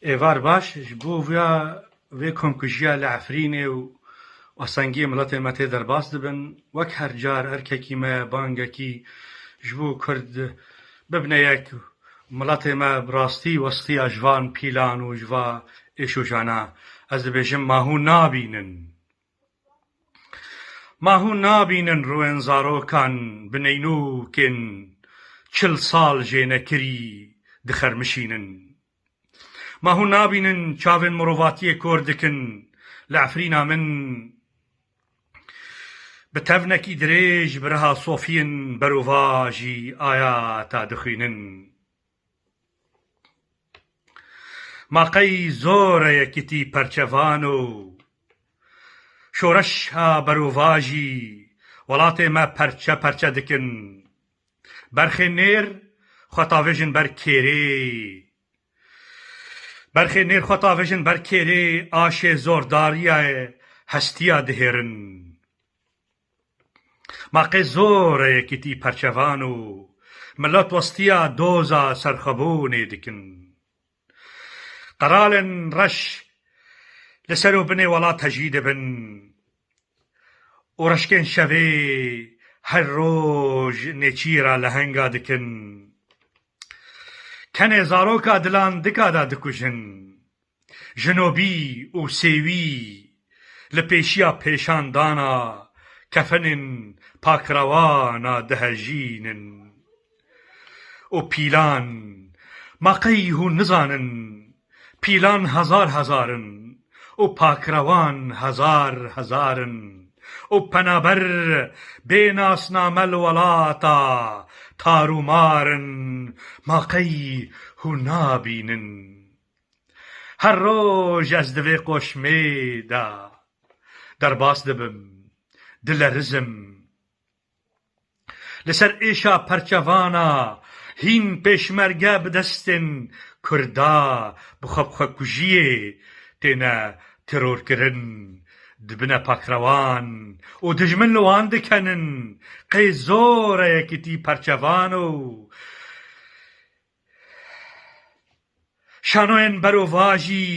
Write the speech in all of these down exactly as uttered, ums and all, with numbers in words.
Êvar baş, ji bo vêya vê komkujiya li Efrînê û astengiyê miletê me tê derbas dibin, wek her car erkekî me bangekî ji bo Kurd bibne yek, miletê me bi rastî westiya ji van pîlan û ji va êşojana, ez dibêjim, ma hûn nabînin. Ma hûn nabînin rûyên zarokan bi neynûkên çil sal jê nekirî dixermişînin. Ma hûn nabînin çavên mirovatiyê kor dikin li Efrîna min bi tevnekî dirêj bi riha sofiyên berovajî ayata dixwînin. Ma qey zor e yekîtî perçevan û şoreşa berovajî welatê me perçe perçe dikin. Berxê nêr xwe tavêjin ber kêrê. Berxê nêr xwe tavêjin ber kêrê aşê zordariya hestiya dihêrin. Ma qey zor e yekîtî perçevan û milet westiya doza serxwebûnê dikin. Qeralên reş li ser û binê welat hejî dibin û reşkên şevê her roj nêçîra lehenga dikin. Kenê zaroka dilan dika de dikujin. Jinobî û sêwî li pêşiya pêşandana kefenên pakrewana dihejînin û pîlan, ma qey hûn nizanin, pîlan hezar hezar in û pakrewan hezar hezar in û penaber bê nasname li welata tarûmar in, ma qey hûn nabînin. Her roj ez di vê qoşmê de derbas dibim, dilerizim. Li ser êşa perçevana hîn pêşmerge bi destên Kurda bi xwe bi xwe kujiyê têne terorkirin, dibine pakrewan û dijmin li wan dikenin. Qey zor e yekîtî perçevan û şanoyên berovajî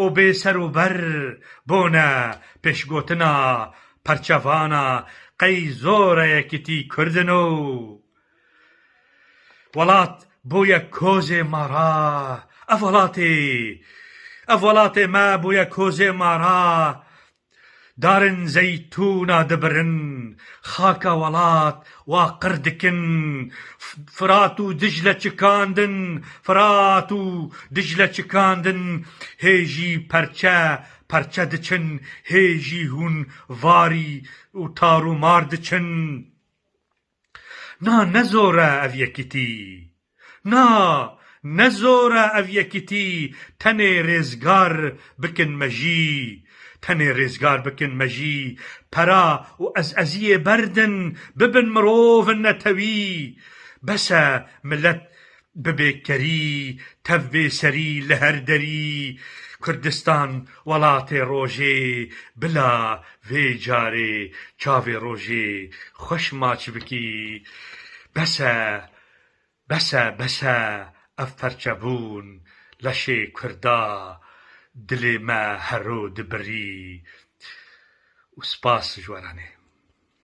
û bêserûber bûne pêşgotina perçevana qey zor e yekîtî Kurd in û welat bûye kozê mara. Ev welatê, ev welatê me bûye kozê mara. Darên zeytûna dibirin, xaka welat wa qir dikin. F-, Firat û Dicle çikandin, Firat û Dicle çikandin. Hê jî perçe perçe diçin, hê jî hûn varî û tarûmar diçin. Na, ne zor e ev yekîtî. Na, ne zor e ev yekîtî. Tenê rêzgar bikin me jî. Tenê rêzgar bikin me jî. Pera û ezeziyê berdin, bibin mirovin netewî. Bes e milet bibe kerî, tev bê serî li her derî. Kurdistan welatê rojê, bila vê carê çavê rojê xweş maç bikî. Bes e, bes e, bes e, ev perçebûn leşê Kurda dilê me hero dibirî. Û spas ji we re nê.